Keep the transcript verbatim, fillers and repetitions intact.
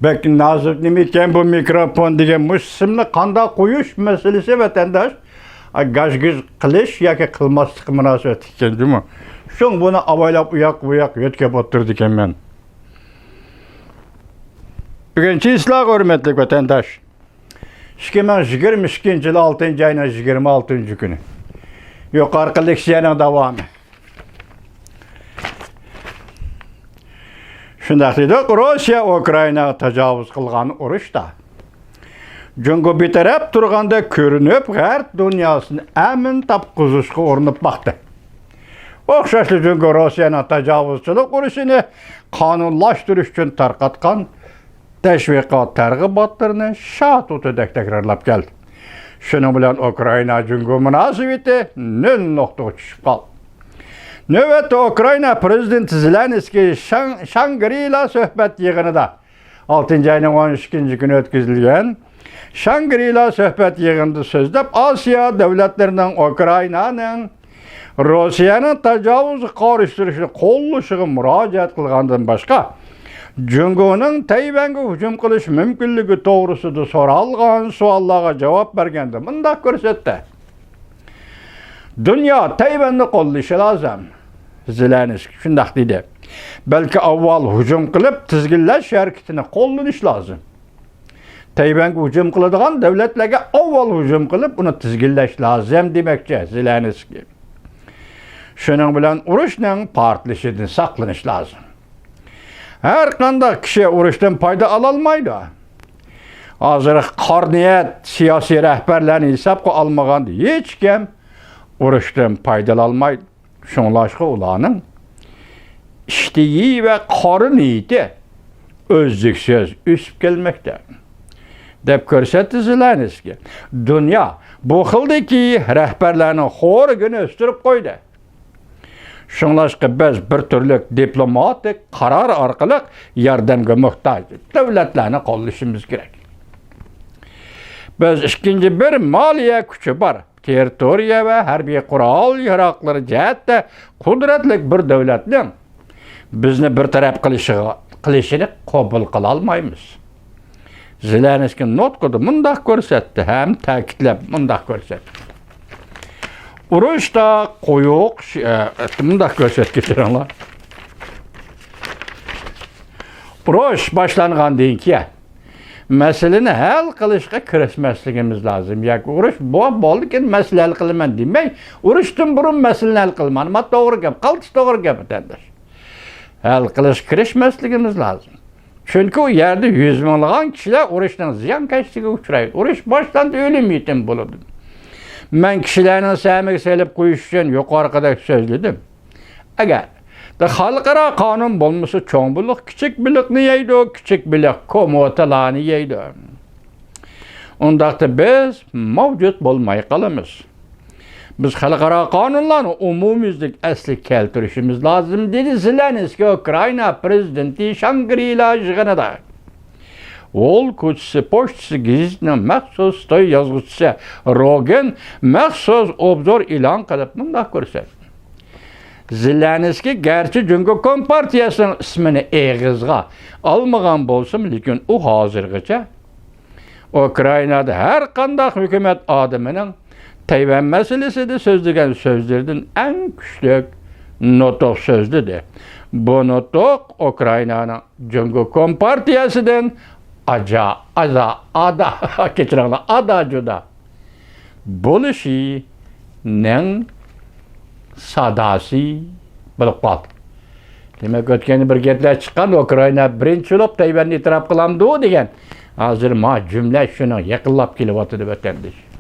بەك نازۇك نېمىكەن بۇ مىكروفون دېگەن مۇشۇ سىمنى قانداق قويۇش مەسىلىسى، ۋەتەنداش. ئا، گاژ-گۈژ قىلىش ياكى قىلماسلىققا مۇناسىۋەتلىك ئىكەن جۇمۇ. شۇڭا بۇنى ئاۋايلاپ ئۇياق-بۇياق يۆتكەپ ئولتۇرىدىكەنمەن. بۈگۈن چىسلاغا ھۆرمەتلىك ۋەتەنداش. ئىككى مىڭ يىگىرمە ئىككىنچى يىل ئالتىنچى ئاينىڭ يىگىرمە ئالتىنچى كۈنى. يۇقىرىقى لېكسىيەنىڭ داۋامى. شۇنداق دېدۇق، روسىيە ئۇكرائىناغا تاجاۋۇز قىلغان ئۇرۇشتا جۇڭگو بىتەرەپ تۇرغاندەك كۆرۈنۈپ، غەرب دۇنياسىنى ئەمىن تاپقۇزۇشقا ئۇرۇنۇپ باقتى. ئوخشاشلا جۇڭگو روسىيەنىڭ تاجاۋۇزچىلىق ئۇرۇشىنى قانۇنلاشتۇرۇش ئۈچۈن تارقاتقان تەشۋىقات تەرغىباتلىرىنى شاتۇتىدەك تەكرارلاپ كەلدى. شۇنىڭ بىلەن ئۇكرائىنا جۇڭگو مۇناسىۋىتى نۆل نۇقتىغا چۈشۈپ قالدى. نۆۋەتتە ئۇكرائىنا پىرېزىدېنتى زېلېنسكىي شاڭ-، شاڭگرىلا سۆھبەت يىغىنىدا، ئالتىنچى ئاينىڭ ئون ئىككىنچى كۈنى ئۆتكۈزۈلگەن شاڭگرىلا سۆھبەت يىغىنىدا سۆزلەپ، ئاسىيا دۆلەتلىرىنىڭ ئۇكرائىنانىڭ روسىيەنىڭ تاجاۋۇزغا قارشى تۇرۇشىنى قوللىشىغا مۇراجىئەت قىلغاندىن باشقا، جۇڭگونىڭ تەيۋەنگە ھۇجۇم قىلىش مۇمكىنلىكى توغرىسىدا سورالغان سوئاللارغا جاۋاب بەرگەندە مۇنداق كۆرسەتتى: دۇنيا تەيۋەننى قوللىشى لازىم. زېلېنسكىي شۇنداق دېدى. بەلكى ئاۋۋال ھۇجۇم قىلىپ، تىزگىنلەش ھەرىكىتىنى قوللىنىش لازىم. تەيۋەنگە ھۇجۇم قىلىدىغان دۆلەتلەرگە ئاۋۋال ھۇجۇم قىلىپ، ئۇنى تىزگىنلەش لازىم دېمەكچى زېلېنسكىي. شۇنىڭ بىلەن ئۇرۇشنىڭ پارتلىشىدىن ساقلىنىش لازىم. ھەر قانداق كىشى ئۇرۇشتىن پايدا ئالالمايدۇ. ھازىر قارا نىيەت سىياسىي رەھبەرلەرنى ھېسابقا ئالمىغاندا، ھېچكىم ئۇرۇشتىن پايدىلانمايدۇ. شۇڭلاشقا ئۇلارنىڭ ئىشتىيى ۋە قارا نىيىتى ئۈزلۈكسىز ئۆسۈپ كەلمەكتە، دەپ كۆرسەتتى زېلېنسكىي. دۇنيا بۇ خىلدىكى رەھبەرلەرنىڭ خورىكىنى ئۆستۈرۈپ قويدى. شۇڭلاشقا بىز بىر تۈرلۈك دىپلوماتىك قارار ئارقىلىق ياردەمگە موھتاج دۆلەتلەرنى قوللىشىمىز كېرەك. بىز ئىككىنچى بىر مالىيە كۈچى بار، تېررىتورىيە ۋە ھەربىي قورال ياراغلىرى جەھەتتە قۇدرەتلىك بىر دۆلەتنىڭ بىزنى بىر تەرەپ قىلىشىغا، قىلىشىنى قوبۇل قىلالمايمىز. زېلېنسكىي نۇتقىدا مۇنداق كۆرسەتتى ھەم تەكىتلەپ مۇنداق كۆرسەتتى. ئۇرۇشتا قويۇق، ئە، مۇنداق كۆرسەتتى، كەچۈرۈڭلار. ئۇرۇش باشلانغاندىن كېيىن مەسىلىنى ھەل قىلىشقا كىرىشمەسلىكىمىز لازىم. ياكى ئۇرۇش بو-، بولدى، كېيىن مەسىلە ھەل قىلىمەن دېمەي، ئۇرۇشتىن بۇرۇن مەسىلىنى ھەل قىلماڭ. مانا توغرا گەپ، قالتىس توغرا گەپ، ۋەتەنداش. ھەل قىلىشقا كىرىشمەسلىكىمىز لازىم. چۈنكى ئۇ يەردە يۈز مىڭلىغان كىشىلەر ئۇرۇشنىڭ زىيانكەشلىكىگە ئۇچرايدۇ. ئۇرۇش باشلاندى، ئۆلۈم يېتىم بولىدۇ. مەن كىشىلەرنىڭ سەمىگە سېلىپ قويۇش ئۈچۈن يۇقىرىقىدەك سۆزلىدىم. ئەگەر خەلقئارا قانۇن بولمىسا، چوڭ بېلىق كىچىك بېلىقنى يەيدۇ، كىچىك بېلىق كوموتىلارنى يەيدۇ. ئۇنداقتا بىز مەۋجۇت بولماي قالىمىز. بىز خەلقئارا قانۇنلارنى ئومۇميۈزلۈك ئەسلىگە كەلتۈرۈشىمىز لازىم، دېدى زېلېنسكىي ئۇكرائىنا پىرېزىدېنتى شاڭگرىلا يىغىنىدا. ھول كوچىسى پوچتىسى گېزىتىنىڭ مەخسۇس توي يازغۇچىسى روگېن مەخسۇس ئوبزور ئېلان قىلىپ مۇنداق كۆرسەتتى. زېلېنسكىي گەرچە جۇڭگو كومپارتىيەسىنىڭ ئىسمىنى ئېغىزغا ئالمىغان بولسىمۇ، لېكىن ئۇ ھازىرغىچە ئۇكرائىنادا ھەر قانداق ھۆكۈمەت ئادىمىنىڭ تەيۋەن مەسىلىسىدە سۆزلىگەن سۆزلىرىدىن ئەڭ كۈچلۈك نۇتۇق سۆزلىدى. بۇ نۇتۇق ئۇكرائىنانىڭ جۇڭگو كومپارتىيەسىدىن ئاجا، ئازا، ئادا، كەچۈرۈڭلار، ئادا جۇدا بولۇشىنىڭ ساداسى بولۇپ قالدى. دېمەك، ئۆتكەندە بىر گەپلەر چىققان، ئۇكرائىنا بىرىنچى بولۇپ تەيۋەننى ئېتىراپ قىلامدۇ دېگەن. ھازىر ما جۈملە شۇنىڭ يېقىنلاپ كېلىۋاتىدۇ، ۋەتەندىشىم.